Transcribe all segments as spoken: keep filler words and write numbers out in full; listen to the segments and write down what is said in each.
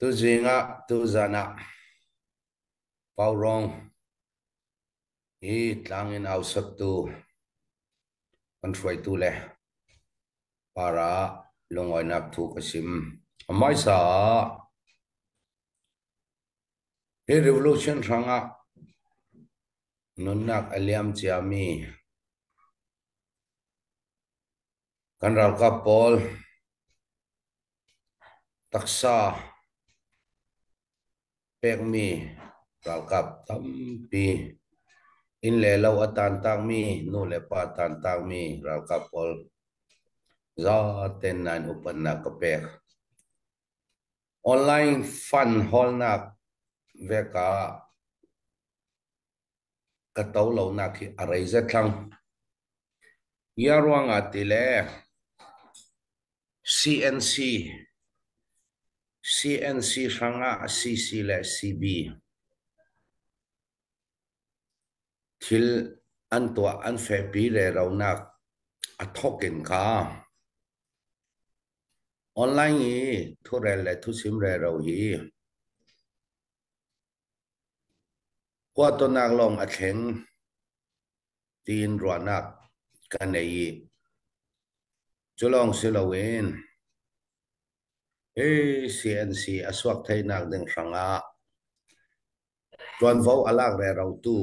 Tuzingah, tuzanah Paurawng hi tlangin ausaktu, kan hruaitu le para lungawinak thu ka sim. A hmaisa ah hi revolution hrangah nunnak a liam ciami kan ralkap pawl, taksa pekmi ralkap tampi, inn le lo a tantakmi, nu le pa tantakmi ralkap pawl zaten nain upatnak ka pek. Online fund hawlnak vekah ka to lonak hi a rei zet thlang. Ia ruangah ti le C N C, C N C hrangah C C le C B thil an tuah, an fehpi reronak a thokin kha online i thurel le thusim rero hi khuatuahnak lawng a thleng tiin ruahnak ka nei i, cu lawng si loin hi C N C a suak theinak ding hrangah ṭuanvo a lak rerotu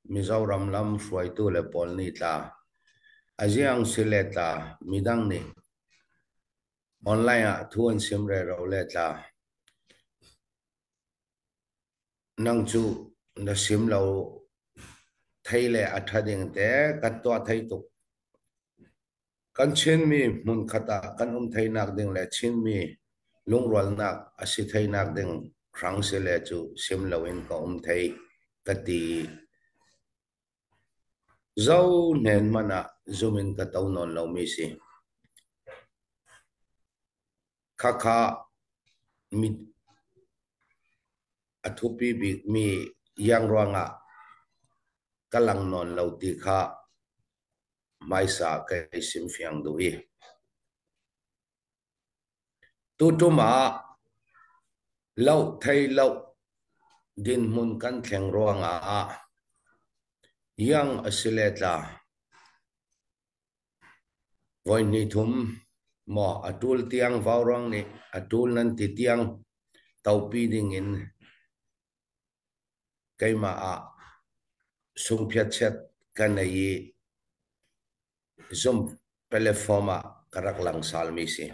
Mizoram lam hruaitu le pawl ni tla, a ziang si le tla, midang nih online ah thu an sim rero le tla, nang cu na sim lo thei le a ṭha ding te kan tuah thei tuk. Kan Chinmi hmunkhat ah kan um theinak ding le Chinmi lungrualnak a si theinak ding hrang si le cu sim loin ka um thei, ka ti. Zo hnen hmanh ah zumin ka to nawn lomi si. Khakha mi a thupi bikmi yang ruangah ka lang nawn lo ti kha hmaisa ka i sim fiang duh i, tuṭum ah loh thei loh dinhmun kan thleng ruangah yang a si le tla, voi hnih thum maw a ṭul tiang, Vaurawng nih a ṭul nan ti tiang topi dingin keimah ah sungphiat chiat ka nei i, Zoom platform ah ka rak lang sal mi si.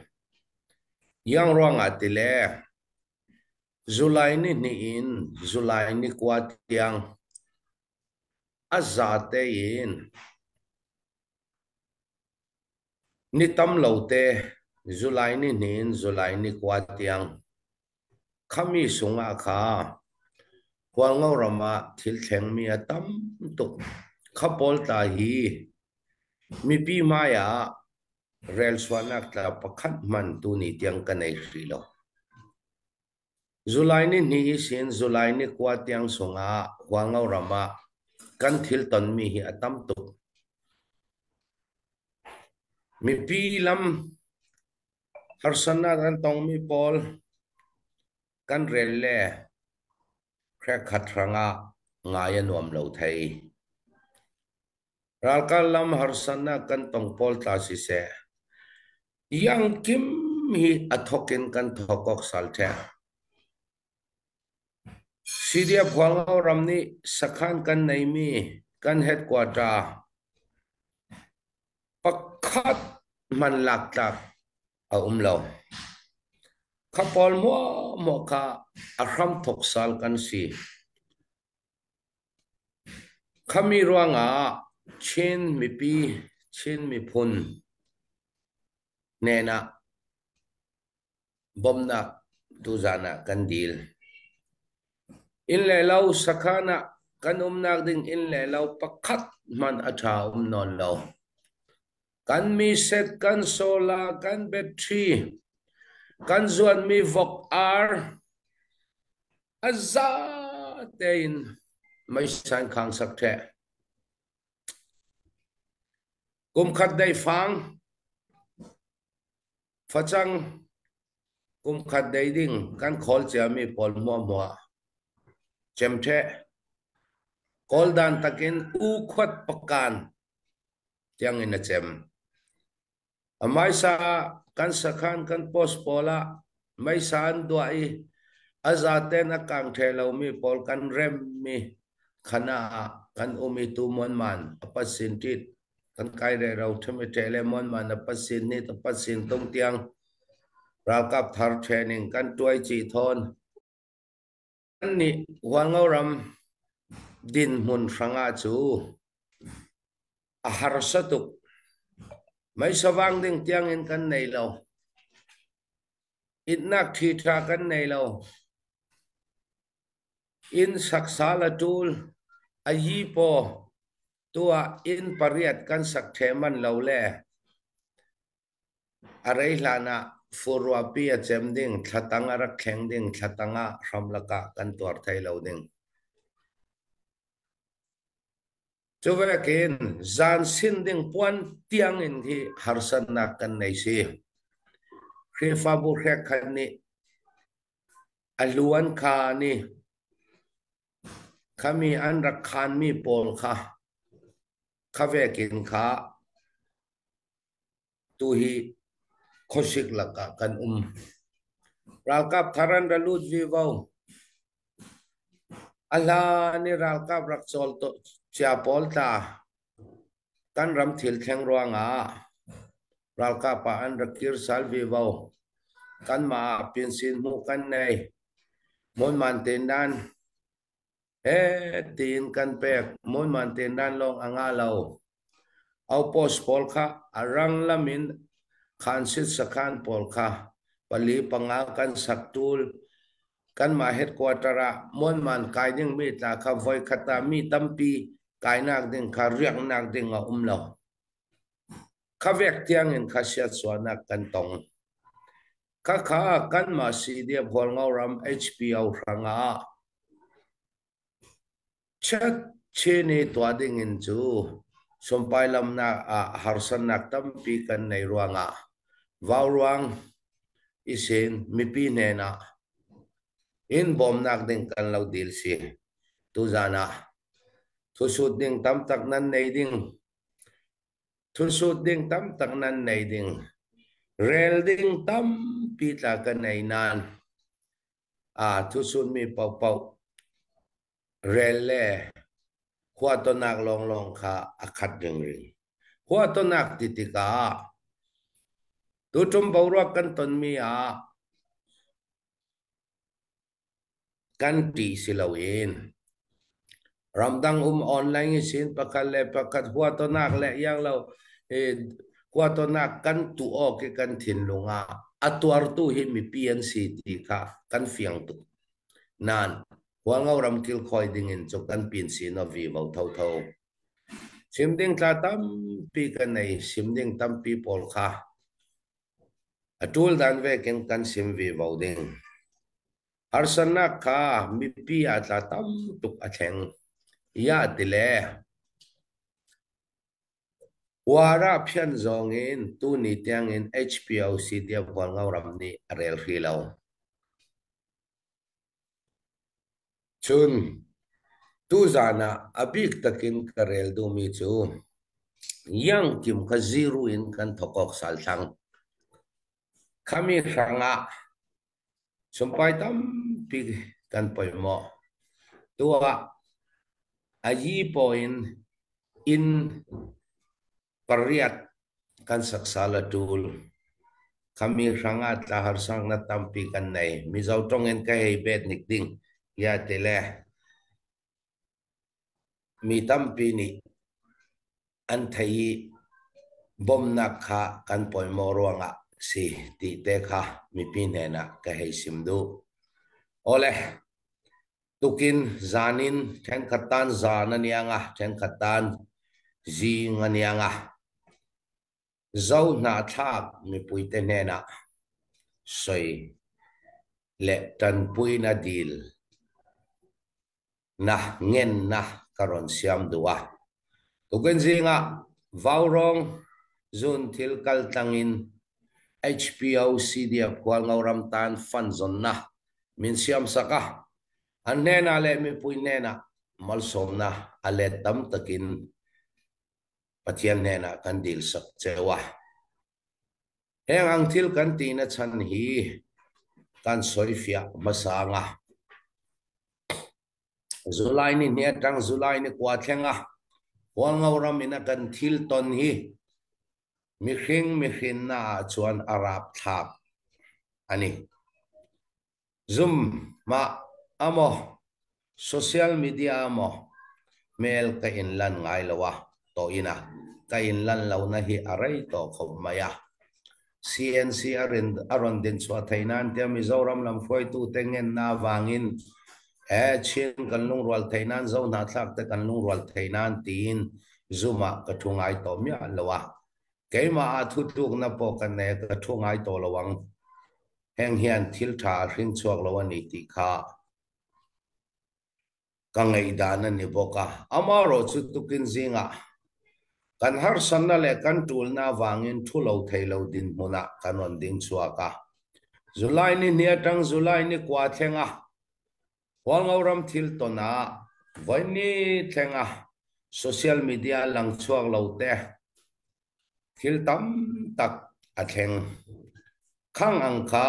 Yang ruangah ti le July ni hnih in July ni kua tiang a zate in ni tam lo te, July ni hnih in July ni kua tiang khami sungah kha Hualngo ram ah thil thlengmi a tam tuk. Kha pawl tla hi mipi hmai ah relsuahnak tla pakhat hman tu ni tiang ka nei hrih lo. July ni hnih ihsin July ni kua tiang sungah Hualngo ram ah kan thil tonmi hi a tam tuk. Mipi lam harsatnak kan tongmi pawl kan rel le hrekkhat hrangah ngai a nuam lo thei. Ralkap lam harsatnak kan tong pawl tla siseh, yang kim hi a thokin kan thok awk sal ṭheh. C D F Hualngo ram nih sakhan kan neimi kan headquarter pakhat hman laktlak a um lo. Kha pawl hmuahhmuah kha a hram thok sal kan si. Khami ruangah Chin mipi, Chin miphun hnenah bomnak tuzan ah kan dil. Inn le lo sakhan ah kan umnak ding inn le lo pakhat hman a ṭha um nawn lo. Kan miset, kan solar, kan battery, kan zuatmi vok ar a zate in meisa in khangsak ṭheh. Kum khat daih fang facang kum khat dei ding kan khawl cia mi pawl hmuahhmuah cem ṭheh. Kawl dan takin U Khuat Pakan tiangin a cem. A hmaisa kan sakhan kan post pawlah meisa an duah i, a zaten a kang ṭheh lo mi pawl kan rem mi khana ah kan um i, tu Muanman a pasin ṭit kan kai rero ṭheh mi ṭheh le Muanman a pasin hnit a pasin tung tiang ralkap thar training kan tuai cih thawn, annih Hualngo ram dinhmun hrangah chu a harsa tuk. Meisa vang ding tiangin kan nei lo, itnak ṭhiṭha kan nei lo, inn saksa la ṭul a yi paw, tua inn pariat kan sak ṭheh man lo le a rei hlanah fur ruahpi a cem ding, thlatang a rak thleng ding, thlatangah hramlakah kan tuar thei lo ding. Cuvekin zan sin ding puan tiangin hi harsatnak kan nei si. Khrihfabu hrekkhat nih a hluan kha ni, khami an rak khanmi pawl kha, kha vekin kha tu hi khuasik lakah kan um. Ralkap thar an ra lut vivo. A hlan i ralkap rak cawl tawh cia pawl tla kan ram thil thleng ruangah ralkap ah an ra kir sal vivo. Kanmah ah pinsin hmuh kan nei. Muanman tendan he tiin kan pek, Muanman tendan lawng a ngah lo. Outpost pawl kha a rang lamin khansit sakhan pawl kha pali panga kan sak ṭul. Kanmah headquarter ah Muanman kai ding mi tla kha voikhat ah mi tampi kainak ding kha riaknak ding a um lo. Kha vek tiangin kha siatsuahnak kan tong. Kha kha kanmah C D F Hualngo ram H P O hrangah chat chin i tuah dingin cu sumpai lamnak ah harsatnak tampi kan nei ruangah vauruang ihsin mipi hnenah in bawmnak ding kan lo dil si. Tuzan ah thusut ding tamtak nan nei ding, thusut ding tamtak nan nei ding, rel ding tampi tla ka nei nan, a thusut mi paohpaoh rel le huatawnak lawnglawng kha a khat ringring. Huatawnak ti tikah tu ṭum boruak kan tonmi ah kan ṭih si loin ramdang um online ihsin pakhat le pakhat huatawnak le iang lo, eh, huatawnak kan tuh awk i kan thinlung ah a tuartu hi mipi an si ti kha kan fiang tuk. Nan Hualngo ram kilkhawi dingin cu kan pinsin aw vivo thotho. Sim ding tla tampi kan nei, sim ding tampi pawl kha a ṭul dan vekin kan sim vivo ding. Harsatnak kha mipi ah tla tam tuk a thleng. Ya ti le uara phian zawngin tuni tiangin H P O C D F Hualngo ram nih a rel hri lo. Cun tuzan ah a bik takin ka rel duhmi cu Yang Kim kha ziru in kan thawk awk sal thlang. Khami hrangah sumpai tampi kan poimawh. Tuah a yi paw in inn pariat kan saksa la ṭul. Khami hrangah tla harsatnak tampi kan nei. Mizo ṭongin ka hei bet nik ding. Ya ti le mi tampi nih an theih i bawmhnak kha kan poimawh ruangah si tite kha mipi hnenah ka hei sim duh. Awle, tukin zanin ṭhenkhat tan zan a niang a, ṭhenkhat tan zing a niang a, Zo hnahthlak mipuite hnenah soi le ṭanpui na dil na ngenna ka ron siam duh a. Tukin zingah vaurawng zun thil kaltlangin H P O C D F Hualngo ram tan fund zonna min siamsak a, an hnena le mipui hnena malsawmna a let tam takin Pathian hnena kan dilsak cheu a. Heng ang thil kan tina chan hi kan soifia masanga. July ni hnia tang July ni kua thlenga Hualngo ram ina kan thil ton hi mihring mihrinna ah chuan a rap thlap a ni. Zoom mah a maw, social media a maw, hmel ka inlan ngai lo a, tawh ina ka inlan lo na hi a rei tawh khawp mai a. C N C a rin, a rawn din chhuah thei nan tia Mizoram lam hruaitu te ngenna vangin, e, Chin kan lungrual thei nan, Zo hna thlak te kan lungrual thei nan tiin Zoom ah ka thu ngai tawh miah lo a. Keimah a thutlukna pawh ka nei, ka thu ngai tawh lo ang. Heng hian thil ṭha a hring chhuak lo a ni tih kha ka ngaihdan a ni bawk a. Amarawhchu tukin zingah kan harsatna leh kan ṭulna avangin ṭhu lo thei lo dinhmunah kan rawn ding chhuak a. July ni hnia tang July ni kua thlenga Hualngo ram thil tawna vawiin ni thlenga social media lang chhuak lo te thil tam tak a thleng. Khang ang kha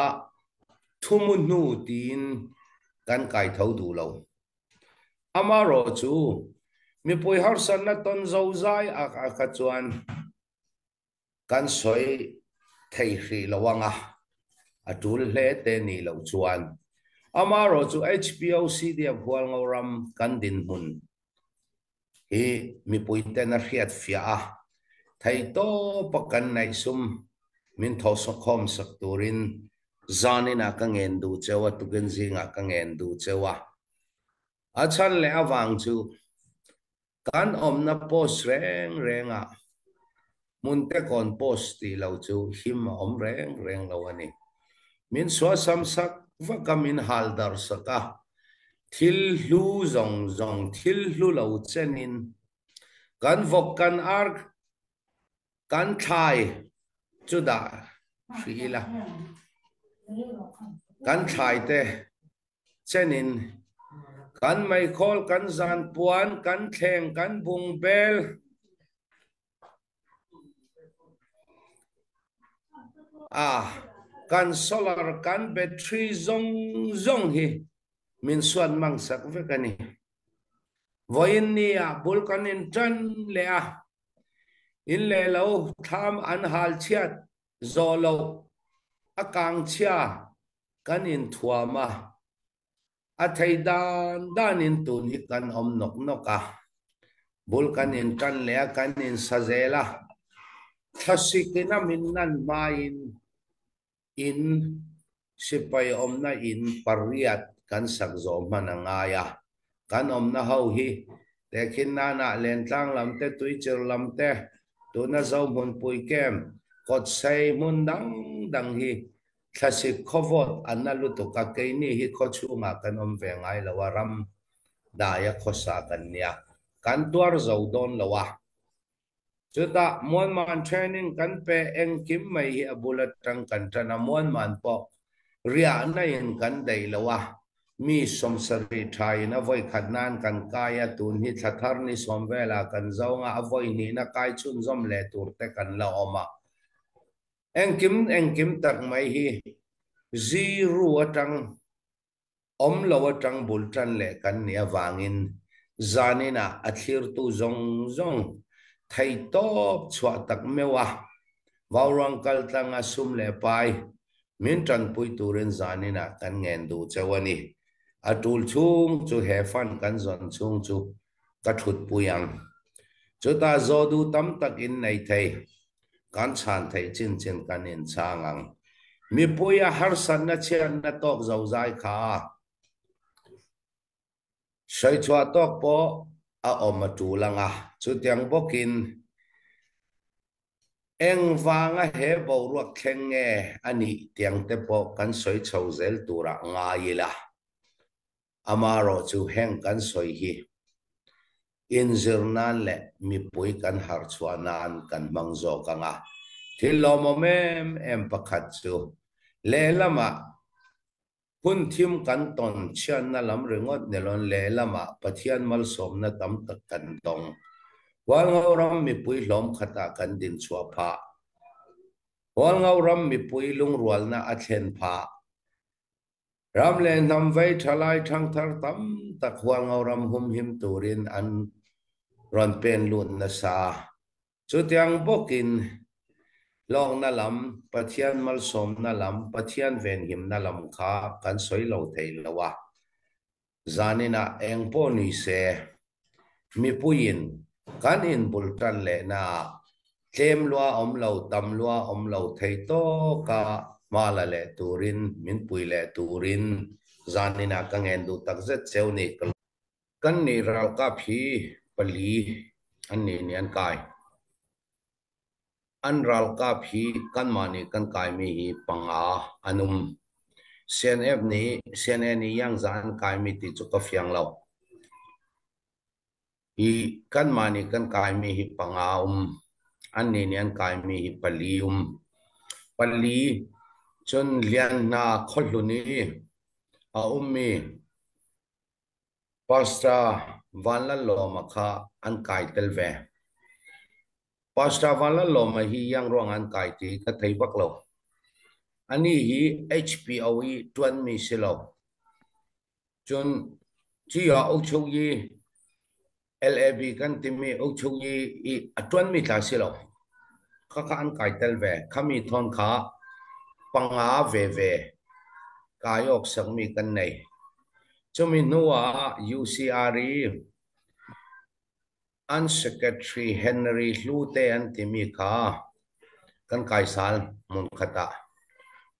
thumu hnu tiin kan kai tho duh lo. Amarawhchu mipui harsatna tawn zozai a, a kha chuan kan sawi thei hrih lo ang a, a tul hle te nih loh chuan. Amarawhchu H P O C D F Hualngo ram kan dinhmun hi mipui ten a hriat fiah a, thei tawpa kan neih sum min thawh khawm sak turin zaninah ka ngen duh cheu a, tukin zingah ka ngen duh cheu a. A chhan leh avang chu kan awmna post reng rengah hmun te kawn post tih lo chu him a awm reng reng lo a ni. Min suahsam sak vak a, min hal darh sak a, thil hlu zawng zawng, thil hlu lo chenin kan vawk kan ar, kan thlai chu dah hrih ila, kan thlai te chenin kan meikhawl, kan zanpuan, kan thleng, kan bungbel, a, kan solar, kan battery zawng zawng hi min suan mang sak vek a ni. Vawiin ni ah bul kan inṭan leh a, in leh lo thlam an hal chhiat zawh loh a kang chhia kan inthuam a, a thei dan danin tun hi kan awm nawk nawk a, bul kan inṭan leh a, kan insa zel a, thlasikin a min nan hmain in, sipai awmna in pariat kan sak zawh hman a ngai a, kan awmna ho hi tehkhin nana Lentlang lam te, Tuichir lam te, tuna Zohmunpui kem, Kawtsei, hmun dang dang hi thlasik khawvawt a na lutuk a, keini hi khaw chhungah kan awm ve ngai lo a, ram daia khawsa kan nia, kan tuar zo dawn lo a. Chutah Muanman training kan pe engkim mai hi a bul aṭang kan ṭan a, Muanman pawh riahna in kan daih lo a, mi sawmsarih ṭhain a vawi khat nan kan kai a, tun hi thla thar ni sawm vela kan zong a, a vawi hnihna kai chhunzawm leh tur te kan la awm a. Engkim engkim tak mai hi zero aṭang, awm lo aṭang bul ṭan leh kan nih avangin zaninah a thlirtu zawng zawng thei tawp chhuah tak meuh a, vauruang kaltlanga sum leh pai min ṭanpui turin zaninah kan ngen duh cheu a ni. A tul chhung chu, he fund kan zawn chhung chu ka ṭhutpui ang. Chutah zawhduh tam tak in nei thei, kan chhan theih chin chin kan inchhang ang. Mipuia harsatna chhiatna tawk zozai kha a, sawi chhuah tawk pawh a awm a ṭul ang a, chutiang bawkin engvanga he boruak thleng nge a nih tiang te pawh kan sawi chho zel turah ngai ila. Amarawhchu heng kan sawi hi inzir nan leh mipui kan harh chhuah nan kan hmang zawk ang a, Thil lawmawm em em pakhat cu lehlamah hun thim kan ton chianna lam ringawt ni loin lehlamah Pathian malsawmna tam tak kan dong. Hualngo ram mipui hlawm khat ah kan din chuah phah. Hualngo ram mipui lungrualna a thlen phah. Ram le hnam vei ṭhalai ṭhangthar tam tak Hualngo ram humhim turin an rawn pen lut nasa. Chutiang bawkin lawkna lam, Pathian malsawmna lam, Pathian venhimna lam kha kan sawi lo thei lo a. Zanin ah engpawh ni se, mipui in kan inbul ṭan lehna ah tlem lua awm lo, tam lua awm lo thei tawka hma la leh turin, min pui leh turin zanin ah ka ngen duh tak zet cheu ni. Kan ni ralkap hi pali, an ni ni an kai. An ralkap hi kanmah ni kan kaimi hi panga an um. C N F ni, C N A ni iangza an kaimi ti cu ka fiang lo. Hi kanmah ni kan kaimi hi panga um. An ni ni an kaimi hi pali um. Pali cun Lianhna khuahlun i a ummi Pastor Vanlal Lawma kha an kai tel ve. Pastor Vanlal Lawma hi iang ruang an kai ti ka thei bak lo. Ani hi H P O i ṭuanmi si lo. Cun cuya ukchuk i L A B kan timi ukchuk i, i a ṭuanmi tla si lo. Kha kha an kai tel ve. Khami thawn kha panga veve kai awk sakmi kan nei. Cumi hnuah U C R i an secretary Henry Hlute an timi kha kan kaisal mun khatah.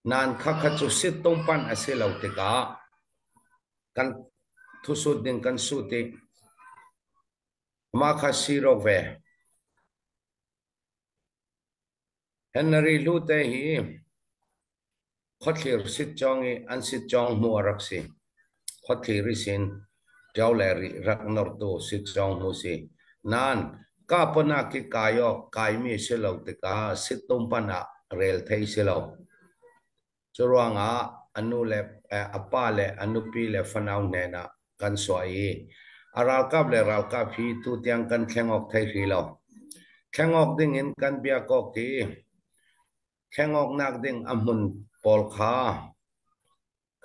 Nan kha kha cu sit tung pan a si lo tikah kan thusut ding kan sut i mah kha si rawk ve. Henry Hlute hi khuathlir sit cawng i an sit cawng hmu a rak si. Khuathlir ihsin ṭiau le rih rak nortu sit cawng hmu si. Nan ka pona kikai awk kaimi si lo tikah sit tung pan ah rel thei si lo. Curuangah a nu le, eh, a pa le a nupi le fanau hnenah kan suah i a ralkap le ralkap hi tutiang kan thleng awk thei hrih lo. Thleng awk dingin kan biak awk i thleng awknak ding a hmun pawl kha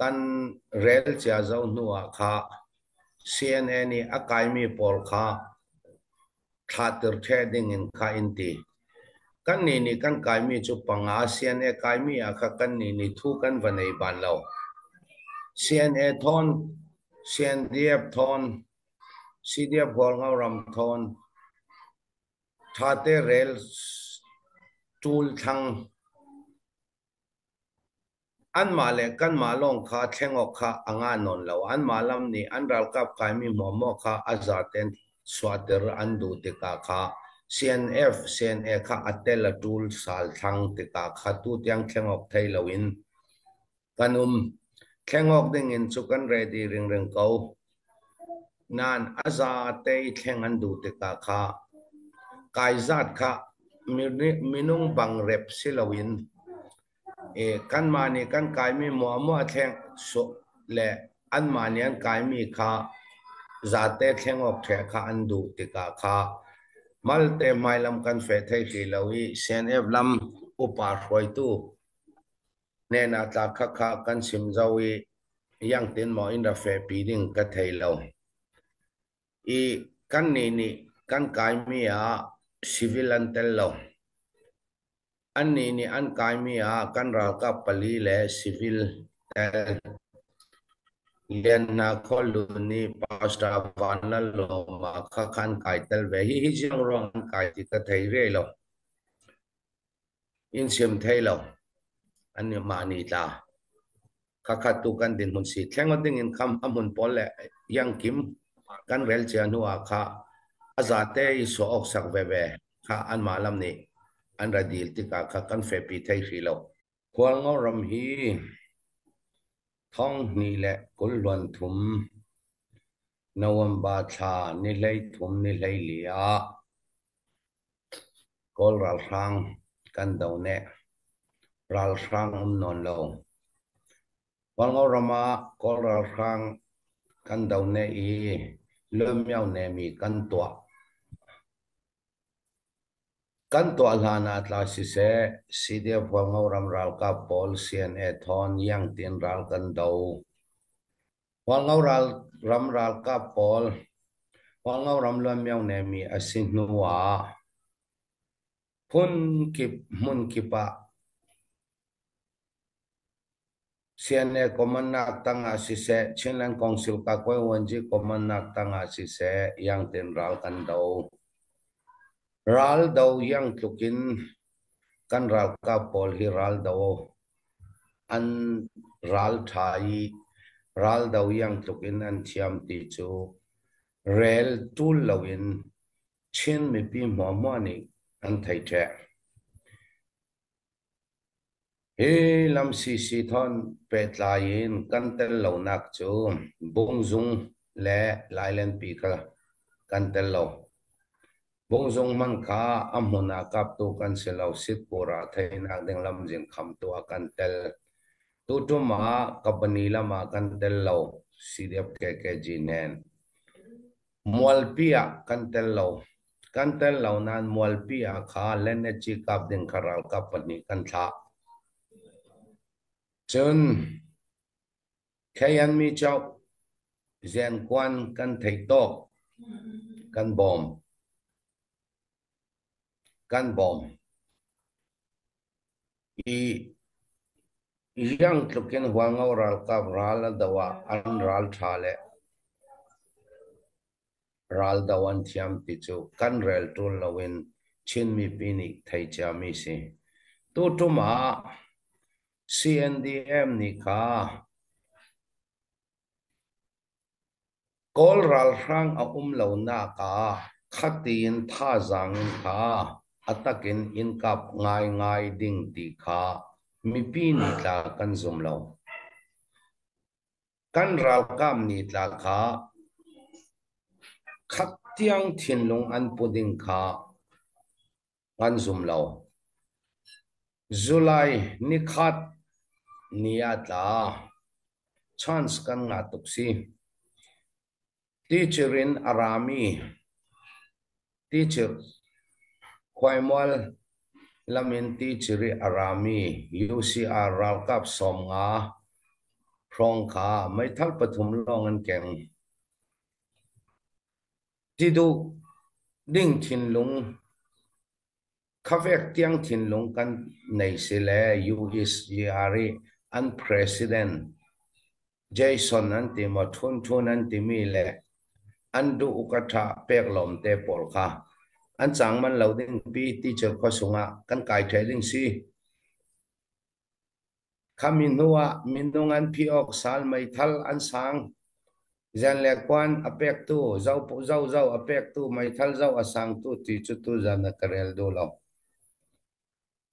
kan rel cia zo hnuah kha C N A ni a kaimi pawl kha thlahtir ṭheh dingin kha in ti. Kan ni ni kan kaimi cu panga C N A kaimi ah kha kan ni ni thu kan va nei ban lo. C N A thawn, C N D F thawn, C D F Hualngo ram thawn, ṭhate rel ṭul thlang anmah le kanmah lawng kha thleng awk kha a ngah nawn lo. Anmah lam nih an ralkap kaimi hmuahhmuah kha a zaten suahter an duh tikah kha C N F, C N A kha a tel a ṭul sal thlang tikah kha tutiang thleng awk thei loin kan um. Thleng awk dingin cu kan ready ringring ko. Nan a zate i thleng an duh tikah kha kaizat kha mi-, minung bang rep si loin, e, kanmah nih kan kaimi hmuahhmuah thleng suh le anmah nih an kaimi kha zate thleng awk ṭheh kha an duh tikah kha malte hmailam kan feh thei hrih lo i C N F lam upa hruaitu hnenah tla kha kha kan sim zo i iangtin maw in ra fehpi ding ka thei lo. I kan ni nih kan kaimi ah civil an tel lo. An ni nih an kaimi ah kan ralkap pali le civil tel. Lianhna khuahlun i Pastor Vanlal Lawma kha kha an kai tel ve. Hi hi ziang ruang an kai ti ka thei riai lo. In sim thei lo. An ni mah ni tla. Kha kha tu kan din hmun si. Thleng awk dingin kham a hmun pawl le iangkim kan rel cia hnuah kha a zate i suah awk sak veve kha anmah lam nih an ra dil tikah kha kan fehpi thei hrih lo. Hualngo ram hi thawng hnih le kul hluan thum November thla ni hlei thum ni hlei li ah Kawl ralhrang kan do neh. Ralhrang um nawn lo. Hualngo ramah Kawl ralhrang kan do neh i, Luanmiao Nemi kan tuah. Kan tuah hlan a tla siseh, C D F Hualngo ram ralkap pawl, C N A thawn iangtin ral kan do. Hualngo ral, ram ralkap pawl, Hualngo ram Luanmiao Nemi a si hnuah hun kip, hmun kip ah C N A command nak tangah siseh, Chinland Council Kakwai Wanji command nak tangah siseh, iangtin ral kan do. Ral do iang tlukin kan ralkap pawl hi ral do an ral ṭha i, ral do iang tlukin an thiam ti cu rel ṭul loin Chin mipi hmuahhmuah nih an thei ṭheh. Hi lam sisi thawn pehtlai in kan tel lonak cu Bungzung le Lailenpi kha kan tel lo. Bungzung hman kha a hmun a kaptu kan si lo, Sitkura theinak ding lamzin khamtu a kan tel. Tuṭum ah Kabani lam ah kan tel lo, C D F K K G hnen. Mualpi ah kan tel lo. Kan tel lo nain Mualpi ah kha Leneci kap ding kha ralkap pahnih kan thlah. Cun K N Mi Chau Zen Kuan kan theih tawk, kan bawm. Kan bawm. I, iang tlukin Hualngo ralkap ral a do ah an ral ṭha le ral do an thiam ti cu kan rel ṭul loin Chin mipi nih thei ciami si. Tuṭum ah C N D M nih kha Kawl ralhrang a um lonak ah khatiin thazaang in kha a takin in kap ngaingai ding ti kha mipi nih tla kan zum lo. Kan ralkap nih tla kha khat tiang thinlung an pu ding kha an zum lo. July ni khat ni ah tla chance kan ngah tuk si. Teacher in a rami, teacher Khuaimual lamin teacher i a rami U C R ralkap sawmnga hrawng kha meithal pathum lawng an keng. Ti duh ding thinlung, khavek tiang thinlung kan nei si le U S G R i an president Jason an ti maw, Thun Thun an timi le an duh ka ṭha pek lawmte pawl kha an cang man lo ding pi teacher khuasung ah kan kai ṭheh ding si. Khami hnuah minung an phi awk sal, meithal an sang, zen le kuan a pektu, zo, zo, zo a pektu, meithal zo a sangtu ti cu tu zan a ka rel duh lo.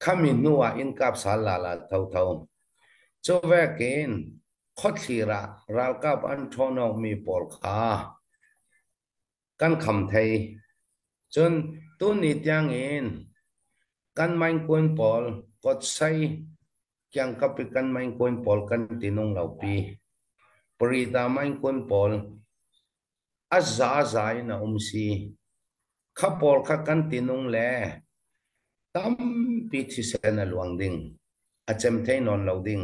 Khami hnuah in kap sal lala thotho. Cu vekin khuathlir ah ralkap an ṭhawn awkmi pawl kha kan kham thei. Cun tuni tiangin kan mainkuan pawl, Kotsai kiangkap i kan mainkuan pawl kan ti nung lo pi. Parita mainkuan pawl a za za in a um si. Kha pawl kha kan ti nung le tampi thisen a luang ding, a cem thei nawn lo ding.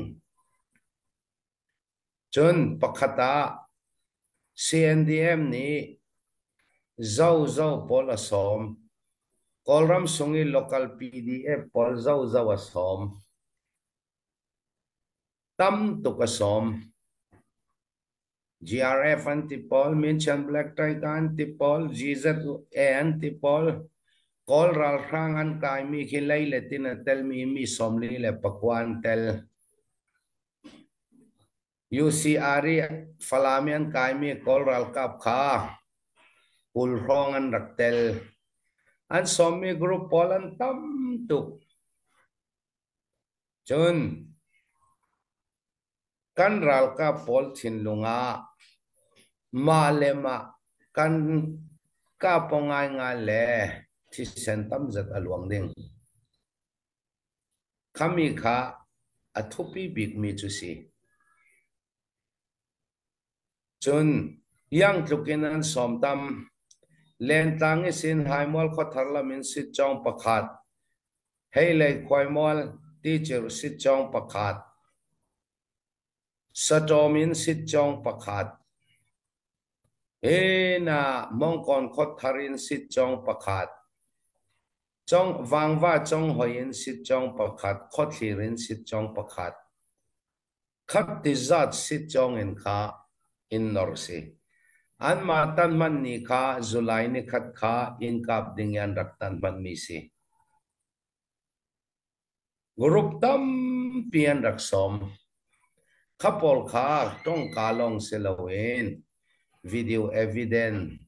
Cun pakhat ah C N D M nih zozo pawl a sawm, Kawlram sung i local P D F pawl zozo a sawm, tam tuk a sawm. G R F an ti pawl, Minchian Black Tiger an ti pawl, G Z A an ti pawl, Kawl ralhrang an kaimi khi lei le tin a telmi mi sawmli le pakua an tel. U C R i Falami an kaimi Kawl ralkap kha kul hrawng an rak tel. An sawmmi group pawl an tam tuk. Cun kan ralkap pawl thinlung ah mah le mah kan kap aw ngaingai le thisen tam zet a luang ding. Khami kha a thupi bikmi cu si. Cun, iangtlukin an sawm tam. Lentlang ihsin Haimual khuathar lam in sitcawng pakhat, Heilei Khuaimual Ticir sitcawng pakhat, Satawm in sitcawng pakhat, hina Mongkawn khuathar in sitcawng pakhat, Cawng, Vangva Cawng Hoi in sitcawng pakhat, Khuathlir in sitcawng pakhat, khat tizat sitcawng in kha in nor si. Anmah tan hman ni kha July ni khat kha in kap ding i an rak tan hmanmi si. Group tampi an rak sawm. Kha pawl kha ṭawngka lawng si loin video evidence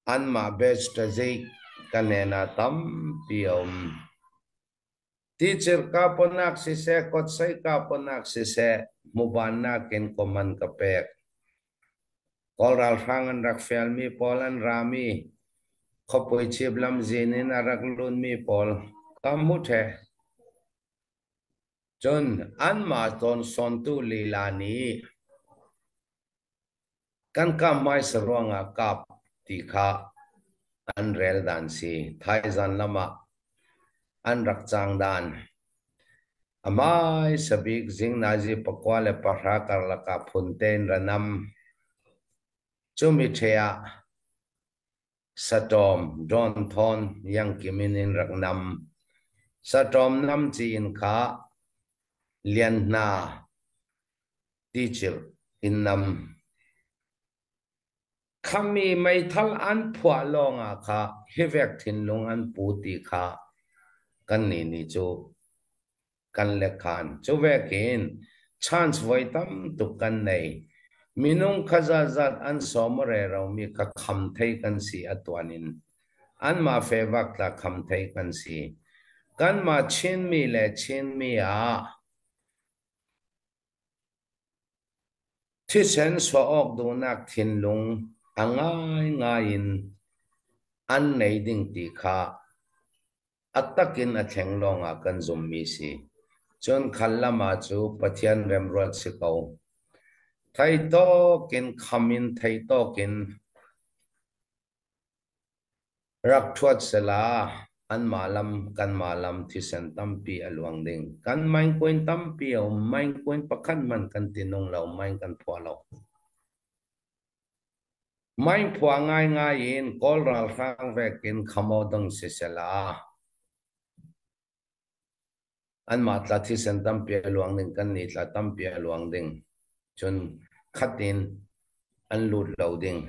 anmah batch ta zeik ka hnenah tampi a um. Ticir ka pawnak siseh, Kawtsai ka pawnak siseh, hmubannak in comment ka pek. Kawl ralhrang an rak fialmi pawl, an rami, khuapui chip lamzin in a rak lunmi pawl ka hmu ṭheh. Cun anmah tawn sawntu lila nih kan kap hmaisa ruangah kap ti kha an rel dan si. Thaizan lamah an rak cang dan. A hmaisa bik zing nazi pakua le pahra karlak ah phun tein ra nam. Cumi ṭhe ah Satawm, Dawn Thawn, Yangkim in in rak nam. Satawm nam ci in kha Lian Hna Ticir in nam. Khami meithal an phuah lawngah kha hivek thinlung an pu ti kha kannih nih cu kan lek khan. Cu vekin chance voi tam tuk kan nei. Minung kha zatzat an sawm aw rero mi kha kham thei kan si a tuan in. Anmah fevak tla kham thei kan si. Kanmah Chinmi le Chinmi ah thisen suah awk duhnak thinlung a ngaingai in an nei ding ti kha a takin a thleng lawngah kan zummi si. Cun khan lamah cu Pathian remruat si ko. Theitawkin khamin theitawkin rak ṭhuat sehla anmah lam, kanmah lam thisen tampi a luang ding. Kan mainkuin tampi a um, mainkuin pakhat hman kan ti nung lo, main kan phuah lo. Main phuah ngaingai in Kawl ralhrang vekin kham aw dong sisehla, anmah tla thisen tampi a luang ding, kannih tla tampi a luang ding. Cun khat in an lut lo ding.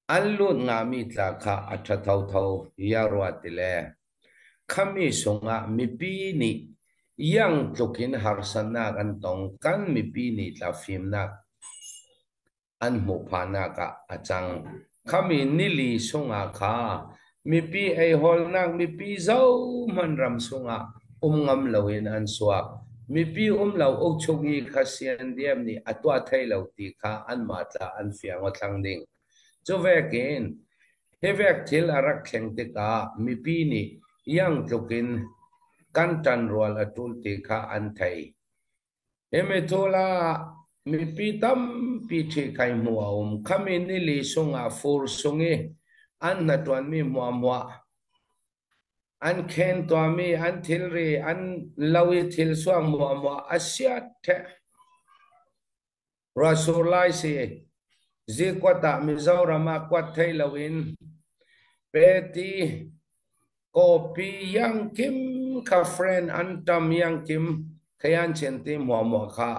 An lut ngahmi tla kha a ṭha thotho, ya ruat ti le khami sungah mipi nih iangtlukin harsatnak an tong, kan mipi nih tla fimnak an hmuh phahnak ah a cang. Khami nili sungah kha mipi eihawlnak, mipi zohman ram sungah um ngam loin an suak. Mipi um lo ukchuk i kha C N D M nih a tuah thei lo ti kha anmah tla an fiang aw thlang ding. Cu vekin hivek thil a rak thleng tikah mipi nih iangtlukin kan ṭanrual a ṭul ti kha an thei. Himi thu la mipi tampi ṭhihkhaih hmuh a um. Khami nili sungah fur sung i an hnaṭuanmi hmuahhmuah, an khen tuahmi, an thilri, an lo i thil suak hmuahhmuah a siat ṭheh. Ruahsur lai si. Zikuat ah Mizoram ah kuat thei loin peti, kopi, yangkim kha friend an ṭam, yangkim khayan chin ti hmuahhmuah kha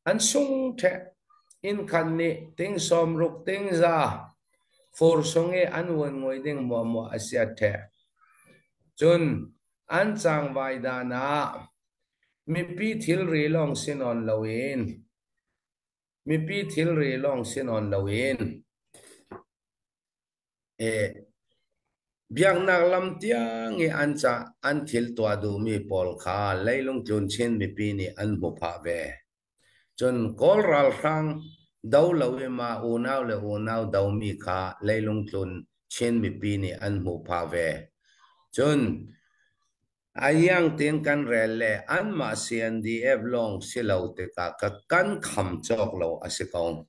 an sung ṭheh. Inn khat nih ting sawmruk, ting za fur sung i an vun ngui ding hmuahhmuah a siat ṭheh. Cun an cangvai dan ah mipi thilri lawng si nawn loin, mipi thilri lawng si nawn loin, eh, biaknak lam tiang i an ca, an thil tuah duhmi pawl kha leilung tlun Chin mipi nih an hmu phah ve. Cun Kawl ralhrang do lo i mah unau le unau domi kha leilung tlun Chin mipi nih an hmu phah ve. Cun A iang tin kan rel le, anmah C N D F lawng si lo tikah ka kan kham cawk lo a si kong.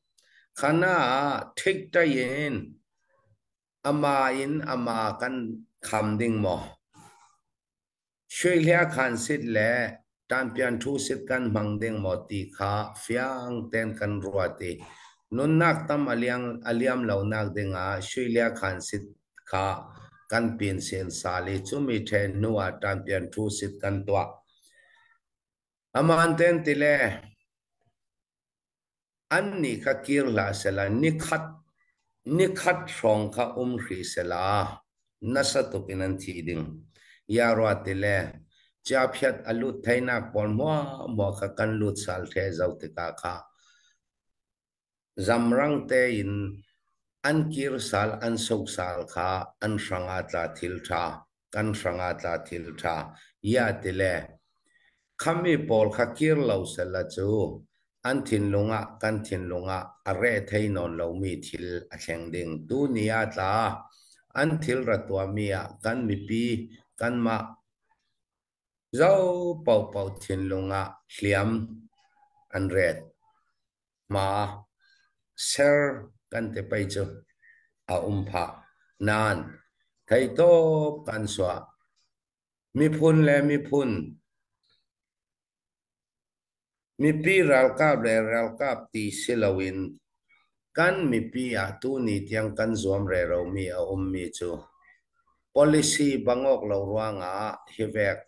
Khana ah thik taiin ama in ama kan kham ding maw? Shuihlia khan sit le tanpian thu sit kan hmang ding maw ti kha fiang ten kan ruat i, nunnak tam a liang, a liam lo nak dingah shuihlia khan sit kha kan pin sin sal i, cumi ṭhen hnuah tanpian thu sit kan tuah. Aman ten ti le, annih kha kir hlah sela, nikhat, nikhat hrawng kha um hri sela, nasa tukin an thi ding. Yarua ti le, ciaphiat a lut theinak pawl hmuahhmuah kha kan lut sal ṭhe zo tikah kha, zamrang tein an kir sal, an sok sal kha an hranga tla thil ṭha, kan hranga tla thil ṭha. Ya ti le, khami pawl kha kir lo sela cu an thinlungah, kan thinlungah a reh thei nawn lomi thil a thleng ding. Tuni ah tla an thil ra tuahmi ah kan mipi, kanmah zo pohpoh thinlungah hliam an ret. Hma ser kan ti pei cu a um phah. Nan theitawp kan suah. Miphun le miphun, mipi ralkap le ralkap ti si loin kan mipi ah tuni tiang kan zuam reromi a ummi cu policy bangawk lo ruangah hivek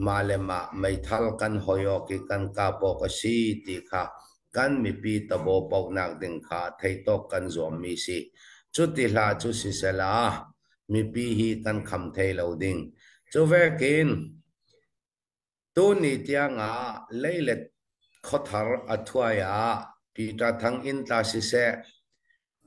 mah le mah meithal kan hoi awk i kan kap awk a si ti kha kan mipi tabaw pohnak ding kha theitawk kan zuammi si. Cuti hlah cu sisela, mipi hi kan kham thei lo ding. Cuvekin tuni tiangah leilet khuathar a thuai ah Peter Thang in tla siseh,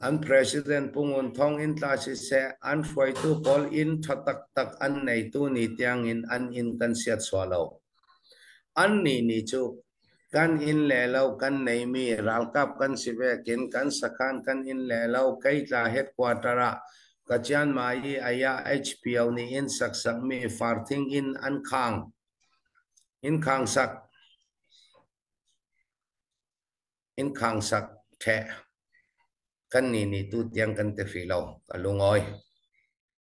an President Pu Ngun Thawng in tla siseh, an hruaitu pawl in ṭha taktak an nei, tuni tiangin an in kan siatsuah lo. Annih nih cu kan in le lo kan neimi ralkap kan si vekin kan sakhan kan in le lo, kei tla headquarter ah ka cianmah i aya H P O nih in saksakmi farthing in an khang, in khangsak, in khangsak ṭheh. Kan nih nih tu tiang kan ti hrih lo, ka lungawi.